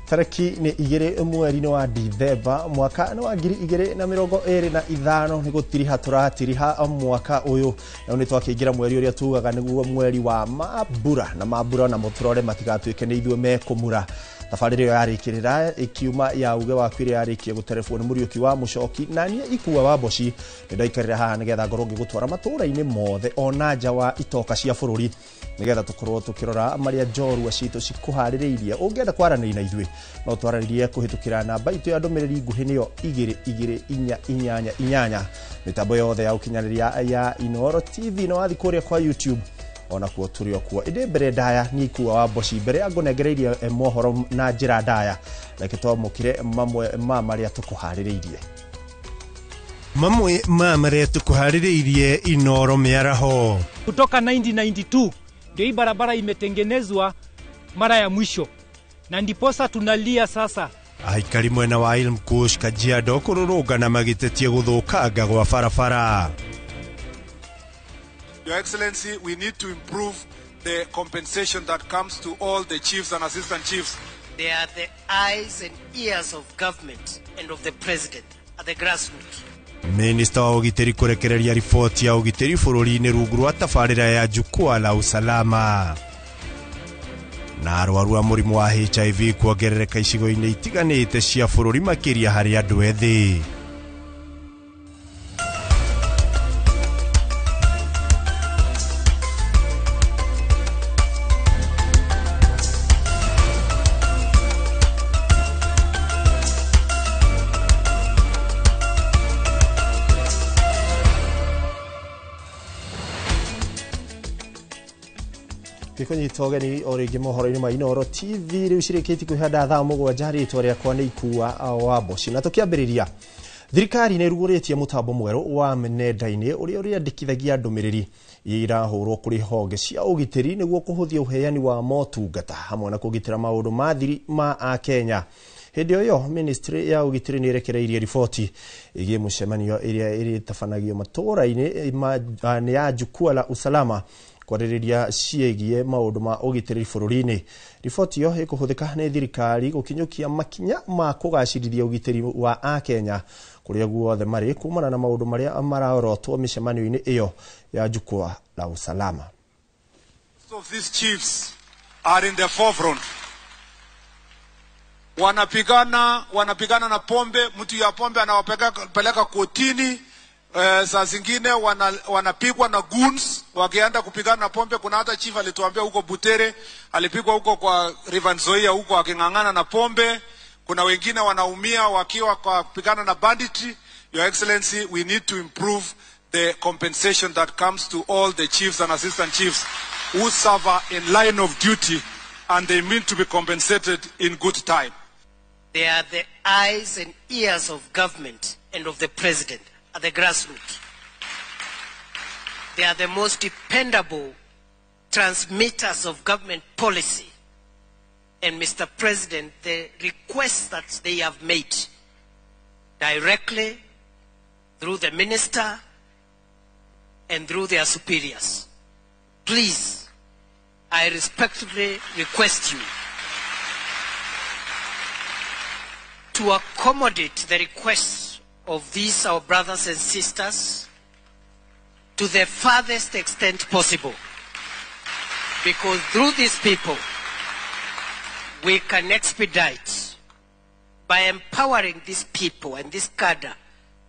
Tarĩki nĩ 2 mweri-inĩ wa Dithemba mwaka nĩ wa 2025 nĩ gũtiriha tũratiriha mwaka ũyũ na nĩ twakĩingĩra mweri ũrĩa tugaga nĩguo mweri wa mambura na mambura namo tũrore matigatuĩke nĩ ithuĩ mekũmura. Tabarĩra ĩyo yarĩkĩrĩra ĩkiuma ya uge waku ĩrĩa yarĩkia gũterebwo nĩ Mũriũki wa Mũcoki na niĩ Ikua wa Mboci nĩ ndaikarĩra haha nĩgetha ngorwo ngĩgũtwara matũũra-inĩ mothe ona nja wa itoka cia bũrũri nĩgetha tũkorwo tũkĩrora marĩa njorua citũ cikũharĩrĩirie. Ũngĩenda kwaranĩria na ithuĩ no twaranĩrie kũhĩtũkĩra namba itũ ya ndũmĩrĩri nguhĩ nĩyo 22488. Mĩtambo yothe ya ũkinyanĩria ya Inooro TV na wathiĩ kũrĩa kwa YouTube ona kuo tũrĩ o kuo. Ĩndĩ mbere ndaya nĩ Ikua wa Mboci, mbere ya ngũnengereirie mohoro na njĩra ndaya, reke twamũkĩre mamwe ma marĩa tũkũharĩrĩirie. Mamwe ma marĩa tũkũharĩrĩirie Inooro mĩaraho. Kutoka 1992 ndio hii barabara imetengenezwa mara ya mwisho, na ndiposa tunalia sasa. Aikari mwena wa Ilmkush Kajiado kũrũrũngana magĩtetia gũthũkanga gwa barabara. Your Excellency, we need to improve the compensation that comes to all the chiefs and assistant chiefs. They are the eyes and ears of government and of the president at the grassroots. Minista wa ũgitĩri kũrekereria riboti ya ũgitĩri bũrũri-inĩ rungu rwa tabarĩra ya Jukwaa la Usalama. Na arwaru a mũrimũ wa HIV kuongerereka icigo-inĩ itiganĩte cia bũrũri makĩria harĩ andũ ethĩ. Gĩkũnyita ũgeni o rĩngĩ mohoro-inĩ ma Inooro TV rĩu cirĩkĩtie kwĩhanda thaa 7. Rĩtwa rĩakwa nĩ Ikua wa Mboci. Na tũkĩambĩrĩria, thirikari nĩ ĩrugũrĩtie mũtambo mwerũ wa nenda-inĩ ũrĩa ũrĩandĩkithagia ndũmĩrĩri iria irahũrwo kũrĩ honge cia ũgitĩri nĩguo kũhũthia ũheani wa motungata hamwe na kũgitĩra maũndũ ma thiri ma Akenya. Hĩndĩ o ĩyo, ministry ya ũgitĩri nĩ ĩrekereirie riboti ĩgiĩ mũcemanio ĩrĩa ĩrĩtabanagio matũũra-inĩ nĩ ya Jukwaa la Usalama kwarĩrĩria ciĩgiĩ maũndũ ma ũgitĩri bũrũri-inĩ. Riboti ĩyo ĩkũhũthĩka nĩ thirikari gũkinyũkia makinya ma kũgacĩrithia ũgitĩri wa Akenya kũrĩa guothe marĩ kumana na maũndũ marĩa maraorotwo mĩcemanio-inĩ ĩyo ya Jukwaa la Usalama. Most of these chiefs are in the forefront. Wanapigana na pombe, mtu ya pombe anawapeleka kotini. Saa zingine wanapigwa na goons wakienda kupigana na pombe. Kuna hata chief alituambia huko Butere alipigwa huko kwa River Nzoia huko aking'ang'ana na pombe. Kuna wengine wanaumia wakiwa kwa kupigana na banditry. Your Excellency, we need to improve the compensation that comes to all the chiefs and assistant chiefs who serve in line of duty, and they mean to be compensated in good time. They are the eyes and ears of government and of the president at the grassroots. They are the most dependable transmitters of government policy. And Mr. President, the requests that they have made directly through the minister and through their superiors, please, I respectfully request you to accommodate the requests of these our brothers and sisters to the farthest extent possible. Because through these people, we can expedite. By empowering these people and this cadre,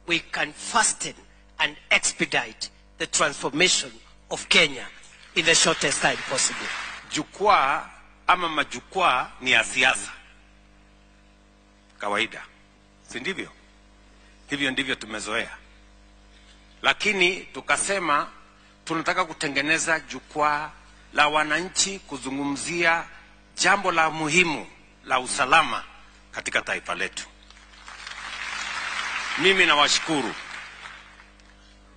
we can fasten and expedite the transformation of Kenya in the shortest time possible. Jukwaa ama majukwaa ni ya siasa kawaida, si ndivyo? Hivyo ndivyo tumezoea, lakini tukasema tunataka kutengeneza jukwaa la wananchi kuzungumzia jambo la muhimu la usalama katika taifa letu. Mimi nawashukuru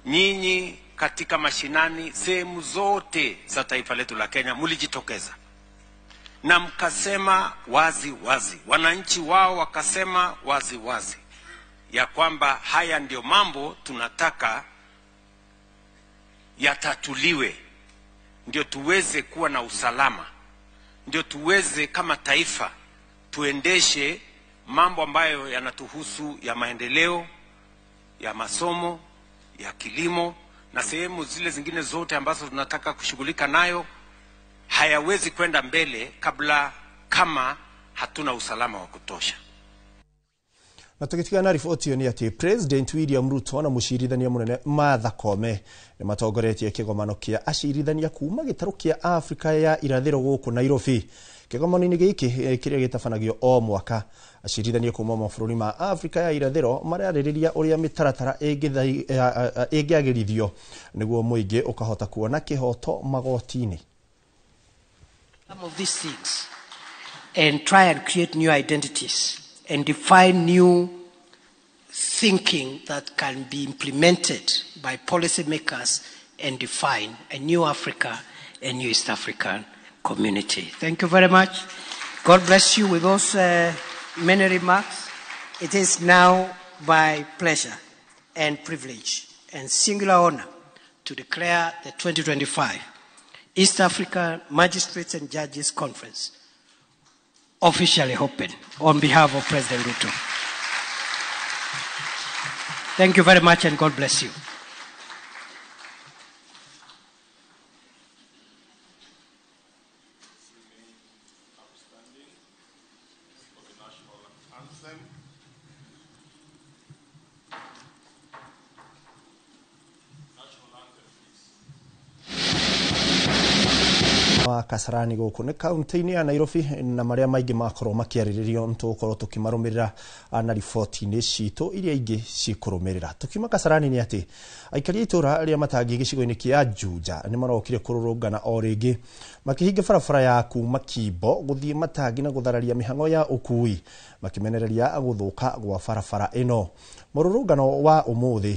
nyinyi katika mashinani, sehemu zote za taifa letu la Kenya mlijitokeza na mkasema wazi wazi, wananchi wao wakasema wazi wazi ya kwamba haya ndio mambo tunataka yatatuliwe, ndio tuweze kuwa na usalama, ndio tuweze kama taifa tuendeshe mambo ambayo yanatuhusu ya maendeleo, ya masomo, ya kilimo na sehemu zile zingine zote ambazo tunataka kushughulika nayo hayawezi kwenda mbele kabla kama hatuna usalama wa kutosha. Na tugitigana na riboti iyo ni ati President William Ruto na mucirithania munene Martha Koome ni matongoretie kigomano kia acirithania kuma gitaru kia Afrika ya irathiro guku Nairobi. Kigomano-inĩ gĩkĩ kĩrĩa gĩtabanagio o mwaka, acirithania kuma mabũrũri ma Afrika ya irathĩro mararĩrĩria ũrĩa mĩtaratara ĩngĩagĩrithio nĩguo mũingĩ ũkahota kuona kĩhoto magoti-inĩ. Some of these things and try and create new identities and define new thinking that can be implemented by policymakers and define a new Africa, a new East African community. Thank you very much. God bless you with those many remarks. It is now my pleasure and privilege and singular honor to declare the 2025 East Africa Magistrates and Judges Conference officially open on behalf of President Ruto. Thank you very much and God bless you. Kasarani gũkũ nĩ kaunti-inĩ ya Nairobi na marĩa maingĩ makorwo makĩarĩrĩrio nĩtũgũkorwo tũkĩmarũmĩrĩra na riboti-inĩ citũ iria ingĩ cikũrũmĩrĩra. Tukiuma Kasarani nĩ atĩ aikari a itũra rĩa Matangi gĩcigo-inĩ kĩa Juja nĩ marokire kũrũrũngana o rĩngĩ makĩhinga barabara ya kuma Kimbo gũthiĩ Matangi na gũthararia mĩhang'o ya ũkui makĩmenereria gũthũka gwa barabara ĩno. Mũrũrũngano wa ũmũthĩ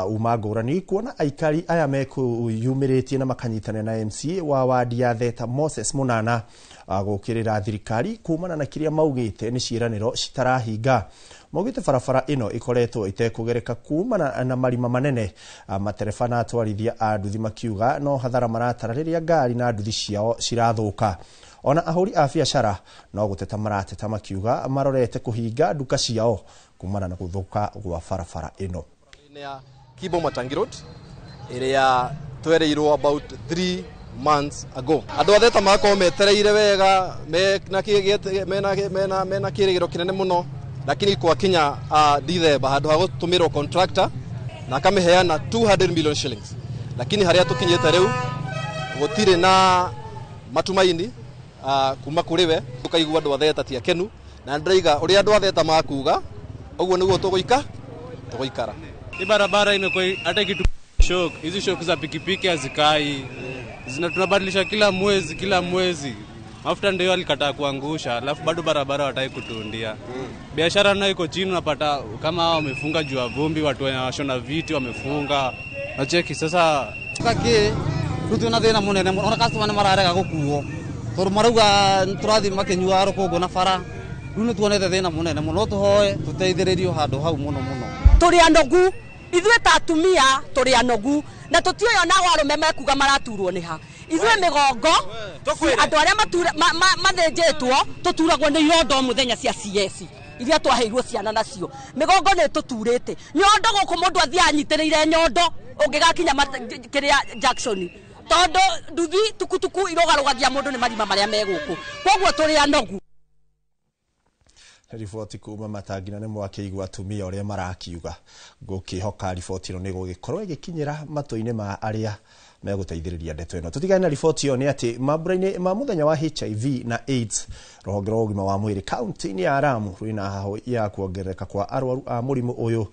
uma ngũrani kuona aikari aya mekũyumĩrĩtie na makanyitanĩra na MCA wa wadi ya Theta Moses Munana gũkĩrĩra thirikari kumana na kĩrĩa maugĩte nĩ ciĩranĩro citarahinga. Maugĩte barabara ĩno ĩkoretwo ĩtekũgereka kumana na marima manene, matereba na atwarithia a nduthi makiuga no hathara maratara rĩrĩa ngari na nduthi ciao cirathũka. Ona ahũri a biacara no gũteta marateta makiuga marorete kũhinga nduka ciao kumana na gũthũka gwa barabara ĩno. Kibo Matangi Road ĩrĩa twereirwo about 3 months ago. Andũ a Theta magakorwo metereire wega mena kĩrĩgĩro kĩnene mũno, lakini kwakinya Dithemba handũ ha gũtũmĩrwo contractor na akamĩheana 200 million shillings, lakini harĩa tũkinyĩte rĩu gũtirĩ na matumaini kuma kũrĩ we. Tũkaigua andũ a Theta ti akenu, na ndĩraiga ũrĩa andũ a Theta makuga ũguo nĩguo tũgũikara. Hii barabara imekuwa hata kitu shock, hizi shock za pikipiki hazikai. Tunabadilisha kila mwezi. Mafuta ndio alikataa kuangusha, alafu bado barabara wataki kutuundia. Biashara nayo iko chini, unapata kama hao wamefunga juu ya vumbi, watu wanashona viti wamefunga. Na cheki sasa kake rutu na thina munene ona customer ni mararega gukuo tondu marauga turathi makinyua rukungu na bara. Riu ni tuonete thina munene muno, tuhoe tuteithiririo handu hau muno muno. Turi anogu ithuĩ ta atumia tũrĩ anogu na tũtiũĩ ona arũme mekuga maraturwo nĩ ha. Ithuĩ mĩgongo andũ arĩa mathĩnjĩtwo tũturagwo nĩ irondo mũthenya cia CS iria twaheirwo ciana nacio. Mĩgongo nĩ tũturĩte nyondo gũkũ mũndũ athiĩ anyitĩrĩire nyondo ũngĩgakinya kĩrĩa junction tondũ nduthi tukutuku irũgarũgagia mũndũ nĩ marima marĩa me gũkũ, koguo tũrĩ anogu. Riboti kuma Matangi na nĩ mwakĩigua atumia ũrĩa marakiuga. Ngũkĩhoka riboti ĩno nĩ gũgĩkorwo ĩgĩkinyĩra matũ-inĩ ma arĩa megũteithĩrĩria ndeto ĩno. Tũtigane na riboti ĩyo nĩ atĩ mambura-inĩ ma mũthenya wa HIV na AIDS, rũhonge rwa ũgima wa mwĩrĩ kaunti-inĩ ya Lamu rwĩna hahũ ya kuongerereka kwa arwaru a mũrimũ ũyũ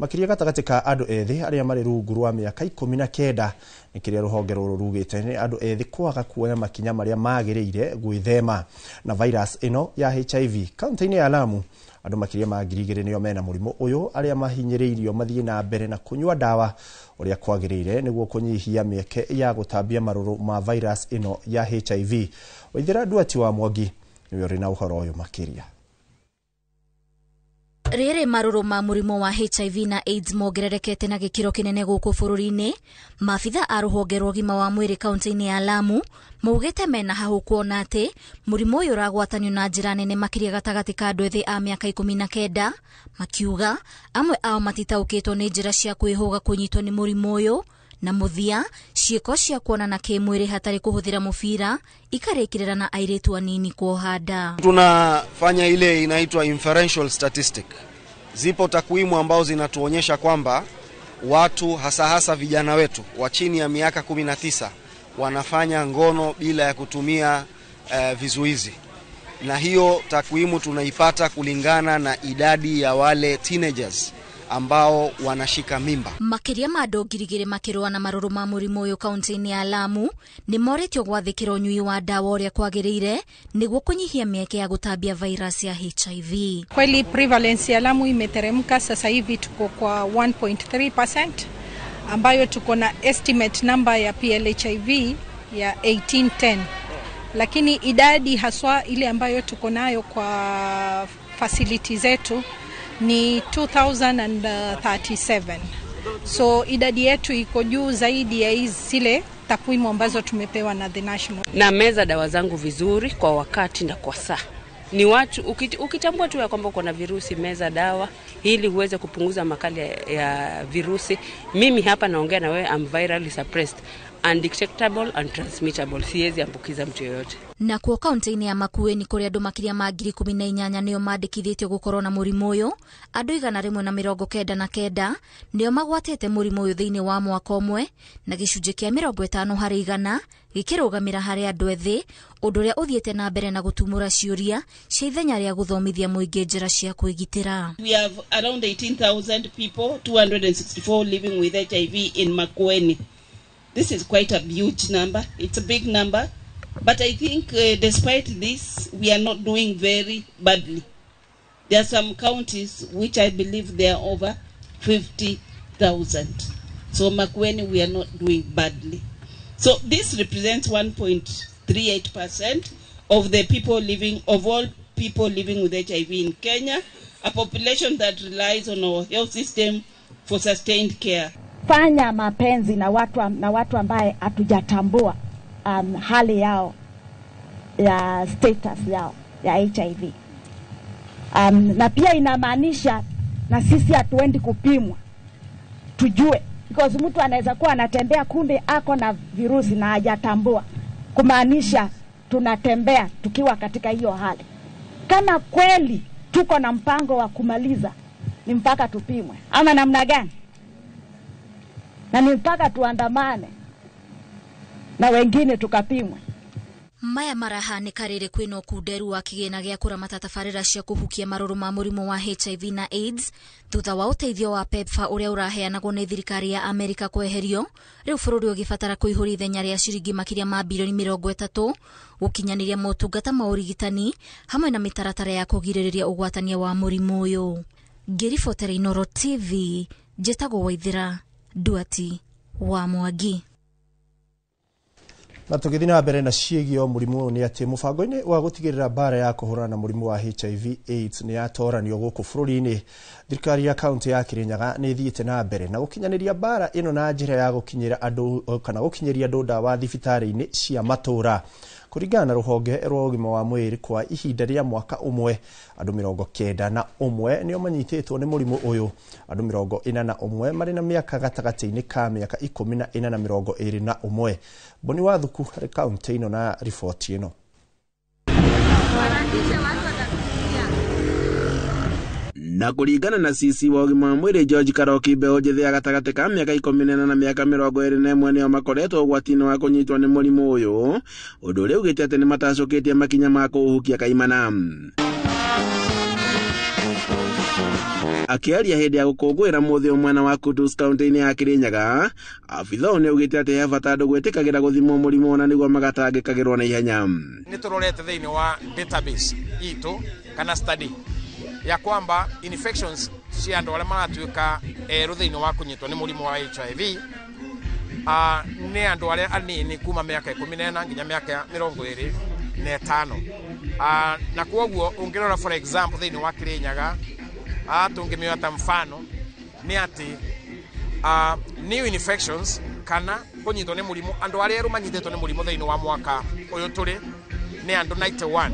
makĩria gatagatĩ ka andũ ethĩ arĩa marĩ rungu rwa mĩaka 19. Nĩ kĩrĩa rũhonge rũrũ rugĩte nĩ andũ ethĩ kwaga kuoya makinya marĩa magĩrĩire gwĩthema na virus ĩno ya HIV. Kaunti-inĩ ya Lamu andũ makĩria ma 2,000 nĩo mena mũrimũ ũyũ arĩa mahinyĩrĩirio mathiĩ na mbere na kũnyua ndawa ũrĩa kwagĩrĩire nĩguo kũnyihia mĩeke ya gũtambia marũrũ ma virus ĩno ya HIV. Waithĩra Nduati wa Mwangi nĩwe ũrĩ na ũhoro ũyũ makĩria. Rĩrĩ marũrũ ma mũrimũ wa HIV na AIDS mongererekete na gĩkĩro kĩnene gũkũ bũrũri-inĩ, maabitha a rũhonge rwa ũgima wa mwĩrĩ kaunti-inĩ ya Lamu maugĩte mena hahũ kuona atĩ mũrimũ ũyũ ũragwatanio na njĩra nene makĩria gatagatĩ ka andũ ethĩ a mĩaka 19, makiuga amwe ao matitaũkĩtwo nĩ njĩra cia kwĩhũga kũnyitwo nĩ mũrimũ ũyũ, na mũthia ciĩko cia kuonana kĩmwĩrĩ hatarĩ kũhũthĩra mũbira ikarĩkĩrĩra na airĩtu anini kuoha nda. Tunafanya ile inaitwa inferential statistic. Zipo takwimu ambazo zinatuonyesha kwamba watu hasa hasa vijana wetu wa chini ya miaka 19 wanafanya ngono bila ya kutumia vizuizi. Na hiyo takwimu tunaipata kulingana na idadi ya wale teenagers ambao wanashika mimba. Makĩria ma andũ 2,000 makĩrũa na marũrũ ma mũrimũ ũyũ kaunti-inĩ ya Lamu nĩ morĩtio gwathĩkĩra ũnyui wa ndawa ũrĩa kwagĩrĩire nĩguo kũnyihia mĩeke ya gũtambia virus ya HIV. Kweli prevalence ya Lamu imeteremka, sasa hivi tuko kwa 1.3%, ambayo tuko na estimate number ya PLHIV ya 1810. Lakini idadi haswa ile ambayo tuko nayo kwa facility zetu ni 2037. So idadi yetu iko juu zaidi ya hizi zile takwimu ambazo tumepewa na the national. Na meza dawa zangu vizuri kwa wakati na kwa saa. Ni watu ukitambua tu ya kwamba uko na virusi, meza dawa ili uweze kupunguza makali ya virusi. Mimi hapa naongea na wewe, I'm virally suppressed, undetectable and transmittable. Siwezi ambukiza mtu yoyote. Na kuo kaunti-inĩ ya Makueni kũrĩa andũ makĩria ma 18,000 nĩo mandĩkithĩtio gũkorwo na mũrimũ ũyũ, andũ 199 nĩo magwatĩte mũrimũ ũyũ thĩinĩ wa mwaka ũmwe, na gĩcunjĩ kĩa 50 harĩ igana gĩkĩrũgamĩra harĩ andũ ethĩ, ũndũ ũrĩa ũthiĩte na mbere na gũtumũra ciũria cia ithenya rĩa gũthomithia mũingĩ njĩra cia kwĩgitĩra. We have around 18,000 people, 264 living with HIV in Makueni. This is quite a huge number. It's a big number. But I think despite this, we are not doing very badly. There are some counties which I believe they are over 50,000. So Makueni, we are not doing badly. So this represents 1.38% of the people living, of all people living with HIV in Kenya, a population that relies on our health system for sustained care. Fanya mapenzi na watu ambaye hatujatambua hali yao ya status yao ya HIV. Na pia inamaanisha na sisi hatuendi kupimwa tujue, because mtu anaweza kuwa anatembea kumbe ako na virusi na hajatambua, kumaanisha tunatembea tukiwa katika hiyo hali. Kama kweli tuko na mpango wa kumaliza, ni mpaka tupimwe ama namna gani? Na ni mpaka tuandamane na wengine tukapimwe. Maya marahanĩka rĩrĩ kwĩna ũkunderu wa kĩgĩna gĩa kũramata tabarĩra cia kũhukia marũrũ ma mũrimũ wa HIV na AIDS thutha wa ũteithio wa PEPFAR ũrĩa ũraheanagwo nĩ thirikari ya Amerika kweherio, rĩu bũrũri ũgĩbatara kũihũria ithenya rĩa ciringi makĩria ma bilioni 30 gũkinyanĩria motungata ma ũrigitani hamwe na mĩtaratara ya kũgirĩrĩria ũgwatania wa mũrimũ ũyũ. Ngĩribotera Inooro TV, njĩtagwo Waithĩra Nduati wa Mwangi. Na tũgĩthiĩ na mbere na ciĩgio mũrimũ ũyũ nĩ atĩ mũbango-inĩ wa gũtigĩrĩra mbara ya kũhũrana na mũrimũ wa HIV AIDS nĩ yatoranio gũkũ bũrũri-inĩ, thirikari ya kaunti ya Kirinyaga nĩ ĩthiĩte na mbere na gũkinyanĩria mbara ĩno na njĩra ya gũkinyĩra andũ kana gũkinyĩria andũ ndawa thibitarĩ-inĩ cia matũũra. Kũringana na rũhonge rwa ũgima wa mwĩrĩ, kwa ihinda rĩa mwaka ũmwe andũ 91 nĩo manyitĩtwo nĩ mũrimũ ũyũ, andũ 41 marĩ na mĩaka gatagatĩ-inĩ ka mĩaka 14 na 21. Boni Wathuku harĩ kaunti ĩno na riboti ĩno. Na kũringana na CC wa ũgima wa mwĩrĩ George Karoki, mbeũ njĩthĩ ya gatagatĩ ka mĩaka 14 na mĩaka 21 nĩo makoretwo ũgwati-inĩ wa kũnyitwo nĩ mũrimũ ũyũ, ũndũ ũrĩa ugĩte atĩ nĩ matacũkĩtie makinya ma kũũhukia kaimana. Akĩaria hĩndĩ ya gũkũngũĩra mũthĩ ũmwe wa Kutus kaunti-inĩ ya Kirinyaga, abitha ũyũ nĩaugĩte atĩ he bata andũ gwĩtĩkagĩra gũthimwo mũrimũ ona nĩguo magatangĩkagĩrwo na ihenya. Nĩ tũrorete thĩinĩ wa database itũ kana study ya kwamba infections cia andũ arĩa maratuĩka erũ thĩinĩ wa kũnyitwo nĩ mũrimũ wa HIV nĩ andũ arĩa anini kuma mĩaka 14 nginya mĩaka 25, na kwoguo ũngĩrora for example thĩinĩ wa Kirinyaga Tũngĩmĩoya ta mfano nĩ atĩ new infections kana kũnyitwo nĩ mũrimũ, andũ arĩa erũ manyitĩtwo nĩ mũrimũ thĩinĩ wa mwaka ũyũ tũrĩ nĩ andũ 91.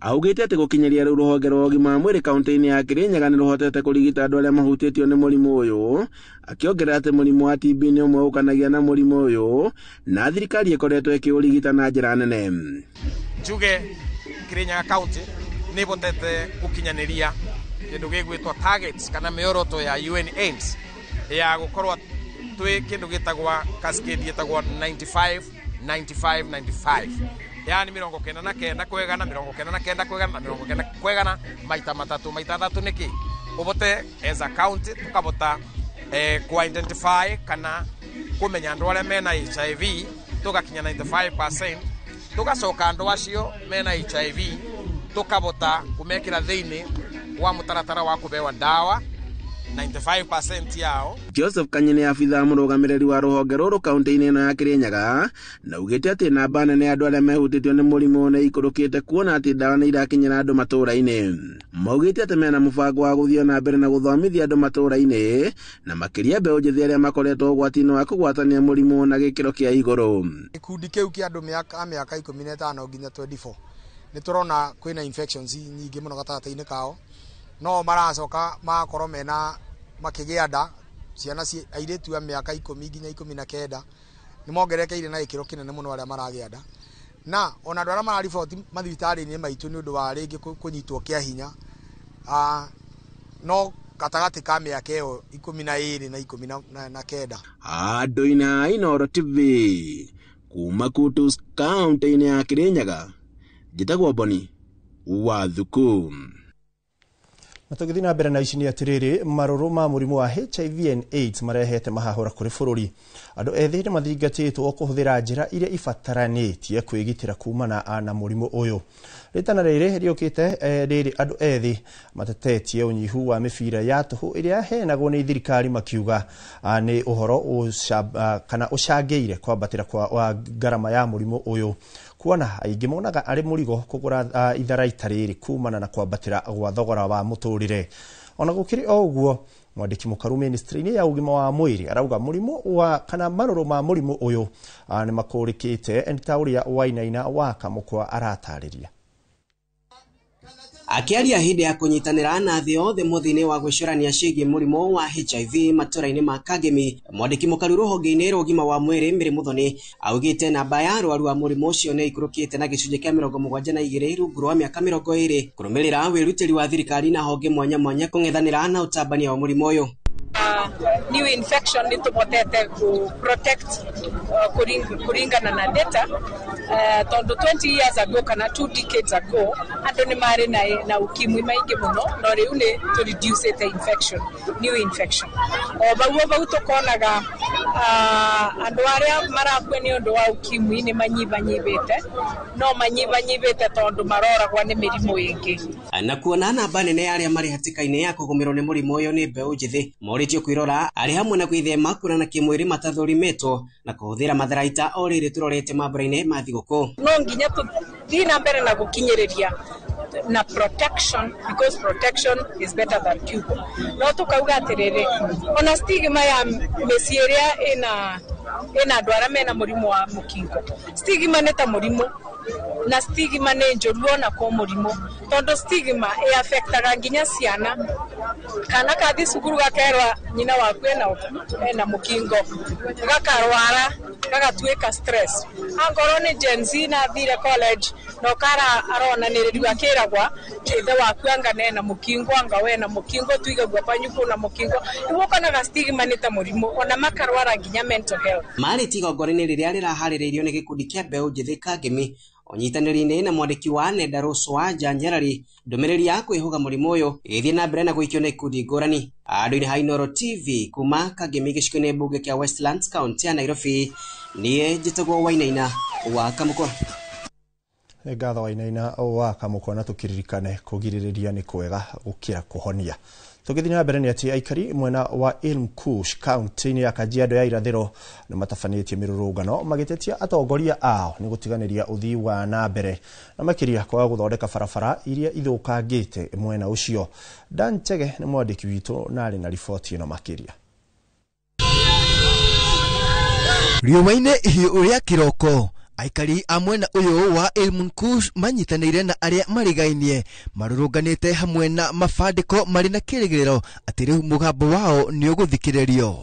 Augĩte atĩ gũkinyĩria rĩu rũhonge rwa ũgima wa mwĩrĩ kaunti-inĩ ya Kirinyaga nĩ rũhotete kũrigita andũ arĩa mahutĩtio nĩ mũrimũ ũyũ, akĩongerera atĩ mũrimũ wa TB nĩ ũmwe ũkanagia na mũrimũ ũyũ na thirikari ĩkoretwo ĩkĩũrigita na njĩra nene. Njuge Kirinyaga kaunti nĩ ĩhotete gũkinyanĩria kĩndũ gĩgwĩtwo targets kana mĩoroto ya UN aims ya gũkorwo twĩ kĩndũ gĩtagwa cascade ĩtagwo 95 95 95, yani 99 kwegana 99 kwegana na 90 kwegana maita matatu maita thatũ. Nĩkĩ ũbote as a county tũkabota ku identify kana kũmenya andũ arĩa mena HIV tũgakinya 95%, tũgacoka andũ acio mena HIV tũkabota kũmekĩra thĩinĩ wa mũtaratara wa kũbewa ndawa 95% yao. Joseph Kanyene, abithaa mũrũgamĩrĩri wa rũhonge rũrũ kaunti-inĩ ĩno ya Kirinyaga, na augĩte atĩ namba nene ya andũ arĩa mehutĩtio nĩ mũrimũ nĩ ikũrũkĩte kuona atĩ ndawa nĩ irakinyĩra andũ matũũra-inĩ. Maugĩte atĩ mena mũbango wa gũthiĩ na mbere na gũthomithia andũ matũũra-inĩ na makĩria mbeũ njĩthĩ arĩa makoretwo ũgwati-inĩ wa kũgwatania mũrimũ na gĩkĩro kĩa igũrũ. Gĩkundi kĩu kĩa andũ mĩaka 15 nginya 24 nĩ tũrona kwĩna infections nyingĩ mũno gatagatĩ-inĩ kao, no maracoka magakorwo mena makĩgĩa nda ciana airĩtu a mĩaka 10 nginya 19 nĩ mongerekeire na gĩkĩro kĩnene mũno arĩa maragĩa nda, na ona andũ arĩa marariboti mathibitarĩ-inĩ maitũ nĩ ũndũ wa rĩngĩ kũnyitwo kĩa hinya no gatagatĩ ka mĩaka ĩyo 12 na 19. Andũ-inĩ a Inooro TV kuma Kutus kaunti-inĩ ya Kirinyaga, njĩtagwo Boni wa Thuku. Na tũgĩthiĩ na mbere na ici nĩ atĩrĩrĩ, marũrũ ma mũrimũ wa HIV and AIDS marehete mahahũra kũrĩ bũrũri. Andũ ethĩ nĩ mathingatĩtwo kũhũthĩra njĩra iria ibataranĩtie kwĩgitĩra kumana na mũrimũ ũyũ. Rĩtana rĩrĩ rĩũkĩte rĩrĩ andũ ethĩ matetetie ũnyihu wa mĩbira ya tũhũ ĩrĩa yaheanagwo nĩ thirikari, makiuga nĩ ũhoro kana ũcangĩire kwambatĩra kwa ngarama ya mũrimũ ũyũ, kuona aingĩ monaga arĩ mũrigo kũgũra itharaita rĩrĩ kumana na kwambatĩra gwa thogora wa mũtũrĩre. Ona gũkĩrĩ o ũguo, mwandĩki mũkaru ministry-inĩ ya ũgima wa mwĩrĩ arauga mũrimũ wa kana marũrũ ma mũrimũ ũyũ nĩ makũrĩkĩte, ta ũrĩa Wainaina wa Kamũkwa aratarĩria. Akĩaria hĩndĩ ya kũnyitanĩra na thĩ yothe mũthĩ-inĩ wa gwĩcũrania ciĩgiĩ mũrimũ wa HIV matũra-inĩ ma Kagemi, mwandĩki mũkaru rũhonge-inĩ rwa ũgima wa mwĩrĩ Mary Muthoni augĩte namba ya arwaru a mũrimũ ũcio nĩ ĩikũrũkĩte na gĩcunjĩ kĩa 72 rungu rwa mĩaka 20 kũrũmĩrĩra wĩrutĩri wa thirikari na honge mwanya mwanya kũng'ethanĩra na ũtambania wa mũrimũ ũyũ. New infection nĩ tũhotete ku protect kũringana na data, tondũ 20 years ago kana 2 decades ago andũ nĩ marĩ na ukimwi maingĩ mũno, no rĩu nĩ tũ reduce infection, new infection. O bau tũkonaga andũ arĩa marakua nĩ ũndũ wa ukimwi nĩ manyibanyibĩte, no manyibanyibĩte tondũ maroragwa nĩ mĩrimũ ĩngĩ. Na kuona namba nene ya arĩa marĩ hatĩka-inĩ ya kũgũmĩrwo nĩ mũrimũ ũyũ nĩ mbeũ njĩthĩ, morĩtio kwĩrora arĩ hamwe na gwĩthema kuonana kĩmwĩrĩ matathũrimĩtwo na kũhũthĩra matharaita o rĩrĩ tũrorete mambũra-inĩ ma thigũkũ. No nginya tũthiĩ na mbere na gũkinyĩrĩria na protection, because protection is better than cure. No tũkauga atĩrĩrĩ, ona stigma ya mĩciĩ ĩrĩa ĩna andũ arĩa mena mũrimũ wa mũkingo, stigma nĩ ta mũrimũ, na stigma nĩ njũru ona kwa mũrimũ, tondũ stigma ĩafectaga nginya ciana. Kana kathi cukuru gakerwa nyina waku ena mũkingo, gakarwara gagatuĩka stress. Angorwo nĩ Gen Z na athire college no kara aronanĩrĩrio akĩragwa ithe waku anga nena mũkingo, anga wena mũkingo, tuigagua panyu kuna mũkingo. Nĩguo ũkonaga stigma nĩ ta mũrimũ, ona makarwara nginya mental health. Marĩ igongona-inĩ rĩrĩa rĩraharĩrĩirio nĩ gĩkundi kĩa mbeũ njĩthĩ Kagemi ũnyitanĩri-inĩ na mwandĩki wa nenda Rũcwa Nyarari, ndũmĩrĩri ya kwĩhũga mũrimũ ũyũ ĩgĩthiĩ na mbere na gũikio nĩ ikundi ngũrani. Andũ-inĩ ha Inooro TV kuma Kagemi gĩcigo-inĩ mbunge kĩa Westlands kaunti ya Nairobi, niĩ njĩtagwo Wainaina wa Kamũkwa. Ngatho Wainaina wa Kamũkwa, na tũkĩririkane kũgirĩrĩria nĩ kwega gũkĩra kũhonia. Tũgĩthiĩ na mbere nĩ atĩ aikari mwena wa Ilmkush kaunti-inĩ ya Kajiado ya irathĩro nĩ matabanĩtie mĩrũrũngano magĩtetia atongoria ao nĩ gũtiganĩria ũthii wa na mbere na makĩria kwaga gũthondeka barabara iria ithũkangĩte mwena ũcio. Dan Chege nĩ mwandĩki witũ na arĩ na riboti ĩno makĩria. Riũa-inĩ ihiũ rĩa kĩroko, aikari a mwena ũyũ wa Ilmunkush manyitanĩire na arĩa marigainie marũrũnganĩte hamwe na mabandĩko marĩ na kĩrĩgĩrĩro atĩ rĩu mũgambo wao nĩ ũgũthikĩrĩrio.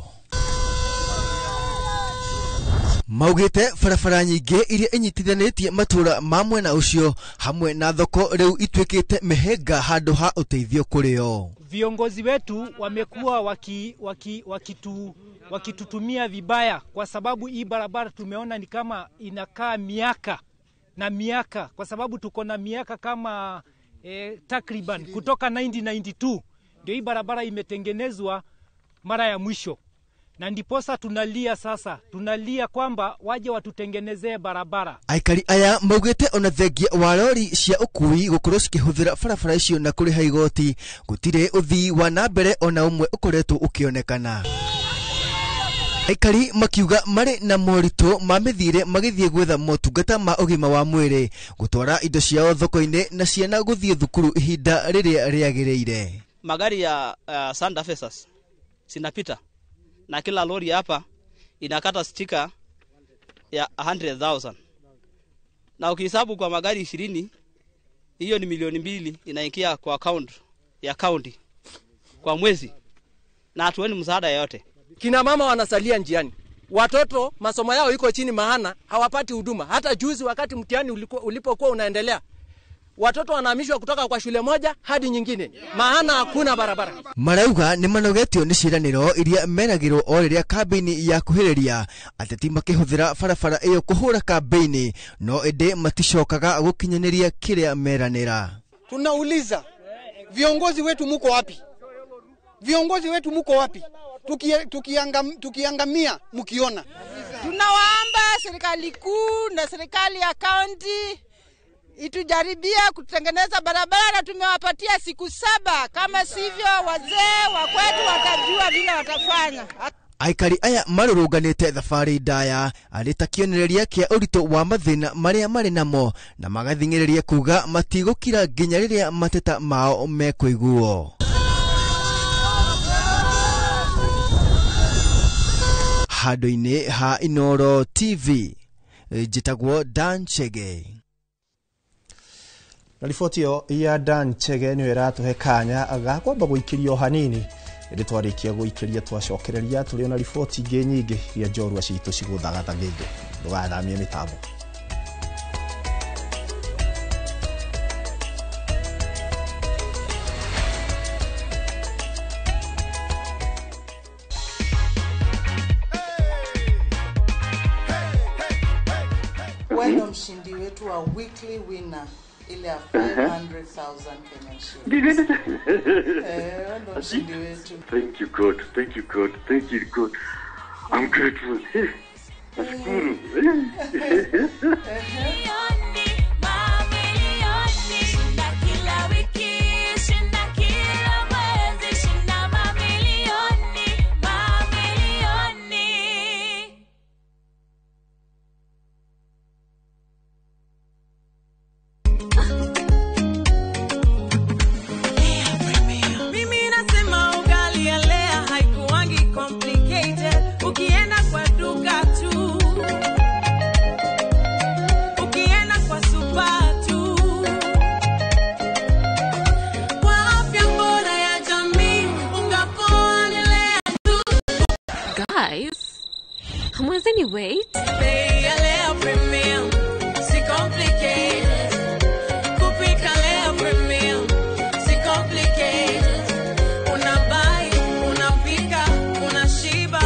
Maugĩte barabara nyingĩ iria inyitithanĩtie matũũra ma mwena ũcio hamwe na thoko rĩu ituĩkĩte mĩhĩnga handũ ha ũteithio kũrĩ o. Viongozi wetu wamekuwa wakitutumia vibaya, kwa sababu hii barabara tumeona ni kama inakaa miaka na miaka, kwa sababu tuko na miaka kama takriban kutoka 1992 ndio hii barabara imetengenezwa mara ya mwisho, na ndiposa tunalia sasa, tunalia kwamba waje watutengenezee barabara. Aikari aya maugĩte ona thengia wa rori cia ũkui gũkorwo cikĩhũthĩra barabara icio na kũrĩha igoti, gũtirĩ ũthii wa na mbere ona ũmwe ũkoretwo ũkĩonekana. Aikari makiuga marĩ na moritũ ma mĩthiĩre magĩthiĩ gwetha motungata ma ũgima wa mwĩrĩ, gũtwara indo ciao thoko-inĩ na ciana gũthiĩ thukuru ihinda rĩrĩa rĩagĩrĩire. Magari ya Sanda Fesas zinapita na kila lori hapa inakata stika ya 100,000, na ukihesabu kwa magari 20, hiyo ni 2 milioni inaingia kwa account ya county kwa mwezi, na hatuoni msaada yoyote. Kina mama wanasalia njiani, watoto masomo yao iko chini, maana hawapati huduma. Hata juzi wakati mtihani ulipokuwa unaendelea, watoto wanahamishwa kutoka kwa shule moja hadi nyingine, maana hakuna barabara. Marauga nĩ manogetio nĩ ciĩranĩro iria meragĩrwo o rĩrĩa kambĩini ya kuhĩrĩria ateti makĩhũthĩra barabara ĩyo kũhũra kambĩini, no ĩndĩ maticokaga gũkinyanĩria kĩrĩa meranĩra. Tunauliza viongozi wetu, muko wapi? Viongozi wetu muko wapi? Tukiangamia mkiona. Tunawaomba serikali kuu na serikali ya kaunti itujaribia kutengeneza barabara. Tumewapatia siku 7, kama sivyo wazee wa kwetu watajua vile watafanya. Aikari aya marũrũnganĩte thabarĩ ndaya arĩ ta kĩonereria kĩa ũritũ wa mathĩna marĩa marĩ namo, na magathing'ĩrĩria kuga matigũkira nginya rĩrĩa mateta mao mekũiguo. Handũ-inĩ ha Inooro TV, njĩtagwo Dan Chege. Na riboti ĩyo ya Dan Chege nĩyo ĩratũhe kanya ga kwamba gũikĩrio hanini, ĩndĩ twarĩkia gũikĩria twacokereria tũrĩ ona riboti ingĩ nyingĩ iria njorua citũ cigũthagathagĩte. Ndũgathamie mĩtambo. Wewe ndo mshindi wetu wa weekly winner ile ya 500,000 Kenyan shillings. Wewe ndo mshindi wetu. Thank you God, thank you God, thank you God. I'm grateful. Nashukuru. Mimi nasema ugali ya Lea haikuwangi complicated. Ukienda kwa duka tu, ukienda kwa super tu, kwa afya bora ya jamii, unga poa ni Lea tu. Guys, hamwezeni wait? Bei ya Lea Premium si complicated. Kupika Lea Premium si complicated. Unabuy, unapika, unashiba.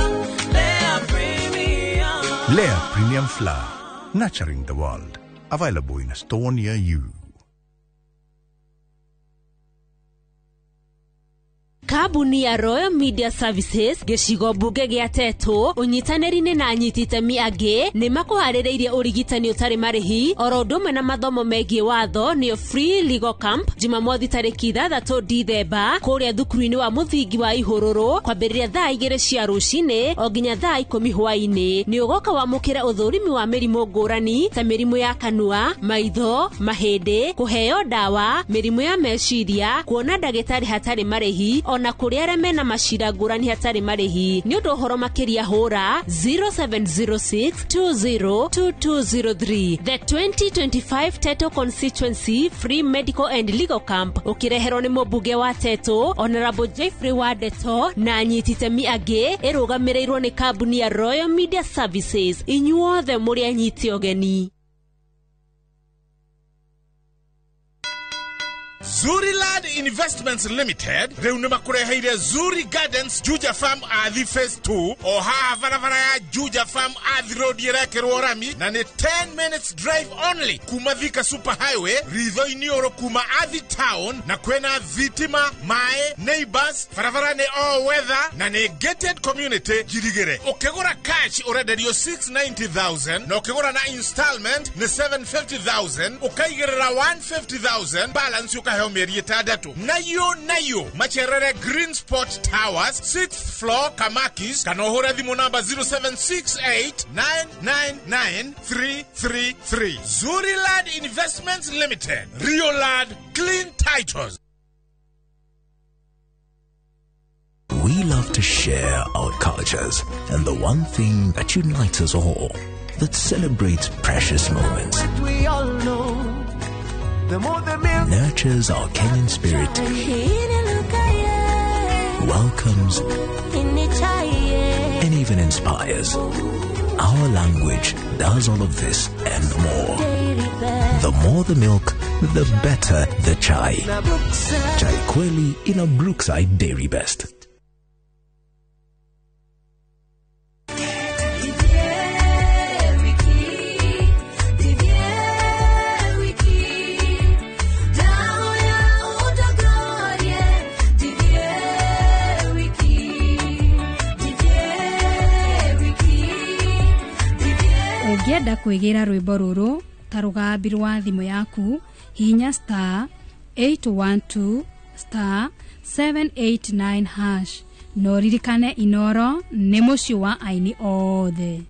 Lea Premium. Lea Premium Flour, nurturing the world. Available in a store near you. Kambuni ya Royal Media Services gĩcigo mbunge gĩa Tetu ũnyitanĩri-inĩ na anyiti itemi angĩ nĩ makũharĩrĩirie ũrigitani ũtarĩ marĩhi oro ũndũ ũmwe na mathomo megiĩ watho nĩyo Free Legal Camp Jumamothi tarĩki 6 Dithemba kũrĩa thukuru-inĩ wa mũthingi wa Ihũrũrũ kwambĩrĩria thaa 2 cia rũcinĩ o nginya thaa 10 hwaĩ-inĩ. Nĩ ũgoka wamũkĩre ũthũrimi wa mĩrimũ ngũrani ta mĩrimũ ya kanua, maitho, mahĩndĩ, kũheo ndawa, mĩrimũ ya meciria, kuona ndagĩtarĩ hatarĩ marĩhi ona kũrĩ arĩa mena macira ngũrani hatarĩ marĩhi. Nĩ ũndũ ũhoro makĩria hũra 0706 202203. The 2025 Tetu Constituency Free Medical and Legal Camp ũkĩreherwo nĩ mũmbunge wa Tetu Honorable Jeffrey Wadeto na anyiti itemi angĩ, ĩrũgamĩrĩirwo nĩ kambuni ya Royal Media Services. Inyuothe mũrĩ anyiti ũgeni. Zuriland Investments Limited rĩu nĩ makũreheire Zuri Gardens Juja Farm Athi Phase 2 o haha barabara ya Juja Farm Athi Road ĩrekĩrwo rami na nĩ 10 minutes drive only kuma Thika Super Highway ritho-inĩ ũrũ kuma Athi Town, na kwĩna thitima, maĩ, neighbors, barabara nĩ all weather na nĩ gated community njirigĩre. Ũkĩgũra cash ũrenderio 690,000 na ũkĩgũra na installment nĩ 750,000, ũkaigĩrĩra 150,000 balance ũkaheo mĩeri 6. Nayo macerere Green Spot Towers 6th floor Kamakis, kana ũhũre thimũ namba 0768 999 333. Zuriland Investments Limited, Rioland Clean Titles. We love to share our cultures and the one thing that unites us all, that celebrates precious moments, we all know, the more the nurtures our Kenyan spirit, welcomes, and even inspires. Our language does all of this and more. The more the milk, the better the chai. Chai Kweli in a Brookside Dairy Best. Ũngĩenda kwĩgĩra rwĩmbo rũrũ ta rũgambi rwa thimũ yaku, hihinya star 812 star 789 hash. No ririkane Inoro nĩ mũciĩ wa aini othe.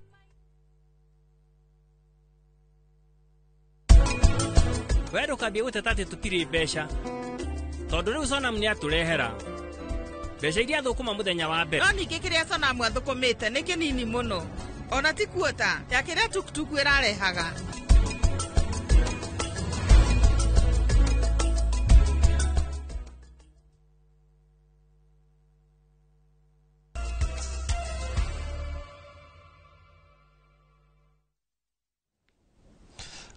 We ndũkambie gũteta atĩ tũtirĩ mbeca, tondũ rĩu Sonam nĩ atũrehera mbeca iria thũkũma mũthenya wa mbere. No ningĩ kĩrĩa Sonam athũkũmĩte nĩ kĩnini mũno, ona ti kuota ya kĩrĩa tukutuku ĩrarehaga.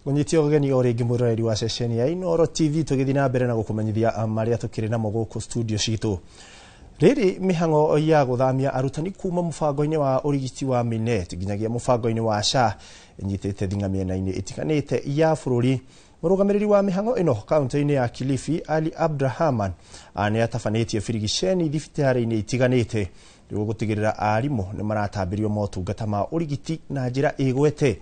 Gũnyitio ũgeni o rĩngĩ mwĩroreri wa ceceni ya Inooro TV, tũgĩthiĩ na mbere na gũkũmenyithia marĩa tũkĩrĩ namo gũkũ studio citũ. Rĩrĩ mĩhang'o ya gũthamia arutani kuma mũbango-inĩ wa ũrigiti wa Minet nginyagia mũbango-inĩ wa SHA ĩnyitĩte thing'a mĩena-inĩ ĩtiganĩte ya bũrũri. Mũrũgamĩrĩri wa mĩhang'o ĩno kaunti-inĩ ya Kilifi Ali Abdrahman nĩ atabanĩtie birigiceni thibitarĩ-inĩ itiganĩte nĩguo gũtigĩrĩra arimũ nĩ maratambĩrio motungata ma ũrigiti na njĩra ĩgwete.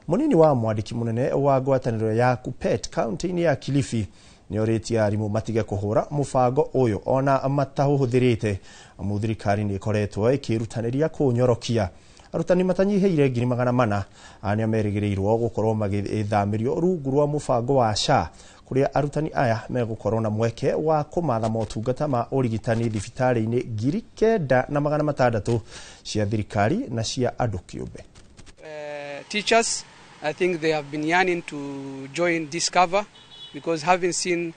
Mũnini wa mwandĩki mũnene wa ngwatanĩro ya KUPPET kaunti-inĩ ya Kilifi nĩ orĩtie arimũ matige kũhũra mũbango ũyũ ona matahũhũthĩrĩte, amu thirikari nĩ ĩkoretwo ĩkĩrutanĩria kũũnyorokia. Arutani matanyihĩire 400,000 nĩo merĩgĩrĩirwo gũkorwo magĩthamĩrio rungu rwa mũbango wa SHA, kũrĩa arutani aya megũkorwo na mweke wa kũmatha motungata ma ũrigitani thibitarĩ-inĩ 9,600 cia thirikari na cia andũ kĩũmbe. Teachers, I think they have been yearning to join this cover because having seen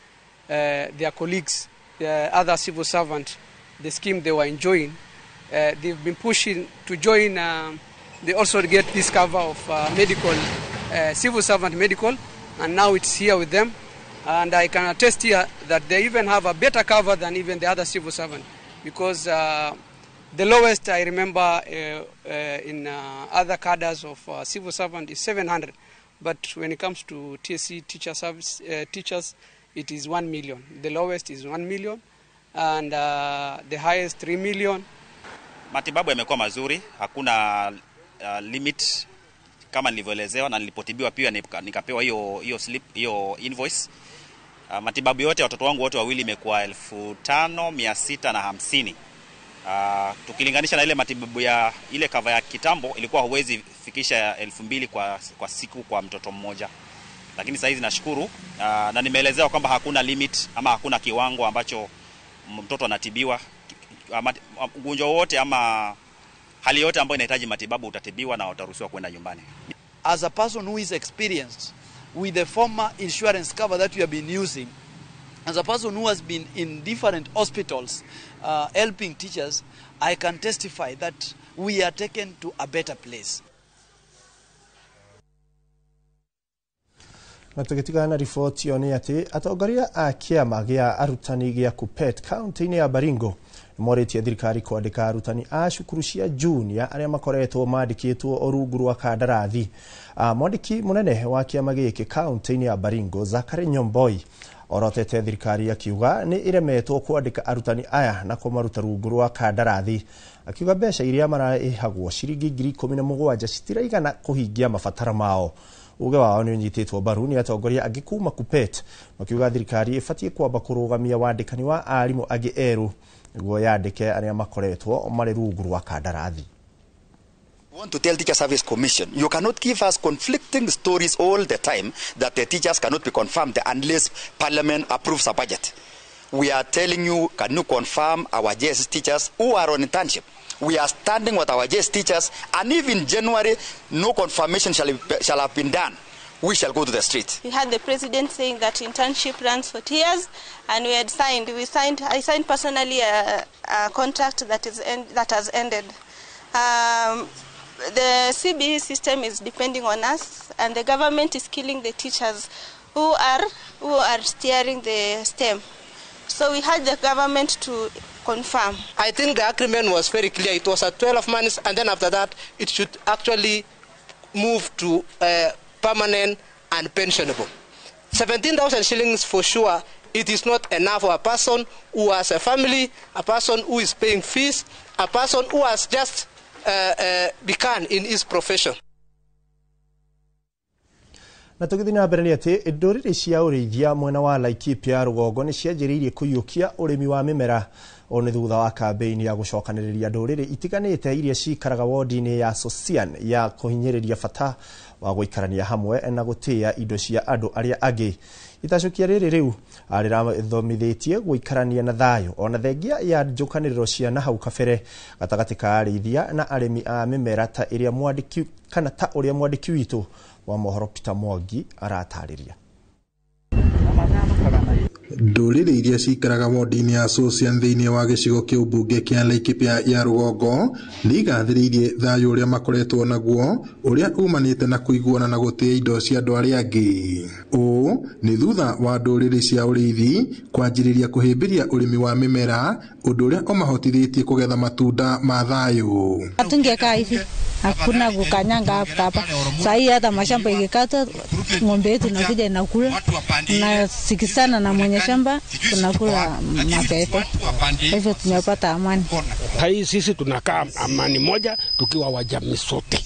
their colleagues, the other civil servants, the scheme they were enjoying, they've been pushing to join. They also get this cover of medical, civil servant medical, and now it's here with them. And I can attest here that they even have a better cover than even the other civil servant, because the lowest I remember in other cadres of civil servant is 700. But when it comes to TSC teacher service, teachers, it is 1 million. The lowest is 1 million. and the highest 3 million. Matibabu yamekuwa mazuri, hakuna limit kama nilivyoelezewa, na nilipotibiwa pia nikapewa hiyo slip, hiyo invoice. Matibabu yote watoto wangu wote wawili imekuwa 5650. Tukilinganisha na ile matibabu ya ile cover ya kitambo ilikuwa huwezi fikisha 2000 kwa siku kwa mtoto mmoja. Lakini sasa hizi nashukuru, na nimeelezewa kwamba hakuna limit ama hakuna kiwango ambacho mtoto anatibiwa. Ugonjwa wote ama hali yote ambayo inahitaji matibabu utatibiwa na utaruhusiwa kwenda nyumbani. As a person who is experienced with the former insurance cover that we have been using, as a person who has been in different hospitals helping teachers, I can testify that we are taken to a better place. Na tũgĩtigana na riboti ĩyo nĩ atĩ atongoria a kĩama gĩa arutani gĩa KUPPET kaunti-inĩ ya Baringo nĩmorĩtie thirikari kwandĩka arutani a cukuru cia junior arĩa makoretwo mandĩkĩtwo rungu rwa kandarathi. Mwandĩki mũnene wa kĩama gĩkĩ kaunti-inĩ ya Baringo Zachary Nyomboi orotete thirikari akiuga nĩ ĩremetwo kwandĩka arutani aya na kũmaruta rungu rwa kandarathi, akiuga mbeca iria mararĩhagwo ciringi 17,000 citiraigana kũhingia mabataro mao. Uge wao nĩ ũnyitĩtwo mbaru nĩ atongoria angĩ kuma KUPPET makiuga thirikari ĩbatiĩ kwamba kũrũgamia wandĩkani wa arimũ angĩ erũ nĩguo yandĩke arĩa makoretwo marĩ rungu rwa kandarathi. We want to tell Teacher Service Commission, you cannot give us conflicting stories all the time that the teachers cannot be confirmed unless Parliament approves a budget. We are telling you, can you confirm our JSS teachers who are on internship? We are standing with our JSS teachers, and if in January no confirmation shall have been done, we shall go to the street. We had the president saying that internship runs for 2 years, and we had signed. I signed personally a contract that has ended. The CBE system is depending on us, and the government is killing the teachers who are steering the STEM. So we had the government to confirm. I think the agreement was very clear. It was at 12 months, and then after that, it should actually move to permanent and pensionable. 17,000 shillings for sure, it is not enough for a person who has a family, a person who is paying fees, a person who has just begun in his profession. Na tũgĩthiĩ na mbere nĩ atĩ ndũrĩrĩ cia ũrĩithia mwena wa Laikipia rũgongo nĩ cianjĩrĩirie kũiyũkia ũrĩmi wa mĩmera o nĩ thutha wa kambĩini ya gũcokanĩrĩria ndũrĩrĩ itiganĩte iria cikaraga wodi-inĩ ya Sosian ya kũhinyĩrĩria bata wa gũikarania hamwe na gũtĩĩa indo cia andũ arĩa angĩ. Itacũkia rĩrĩ rĩu rĩrathomithĩtie gũikarania na thayũ ona thengia ya njũkanĩrĩro cia na hau kabere gatagatĩ ka arĩithia na arĩmi a mĩmera ta ĩrĩa mwandĩki kana ta ũrĩa mwandĩki witũ wa mohoro Peter Mwangi aratarĩria. Ndũrĩrĩ iria cikaraga wodi-inĩ ya Sosian thĩinĩ wa gĩcigo kĩa ũmbunge kĩa Laikipia ya rũgongo nĩ igathĩrĩirie thayũ ũrĩa makoretwo naguo ũrĩa umanĩte na kũiguana na gũtĩĩa indo cia andũ arĩa angĩ. Ũũ nĩ thutha wa ndũrĩrĩ cia ũrĩithi kwanjĩrĩria kũhĩmbĩria ũrĩmi wa mĩmera, ũndũ ũrĩa ũmahotithĩtie kũgetha matunda ma thayũ. Hatungekaa hivi, hakuna kukanyanga hapa. Saa hii hata mashamba ikikata, ng'ombe yetu inakuja inakula, tunasikizana na mwenye shamba, tunakula mapete. Hivyo tumepata amani. Hii sisi tunakaa amani moja tukiwa wajamii sote.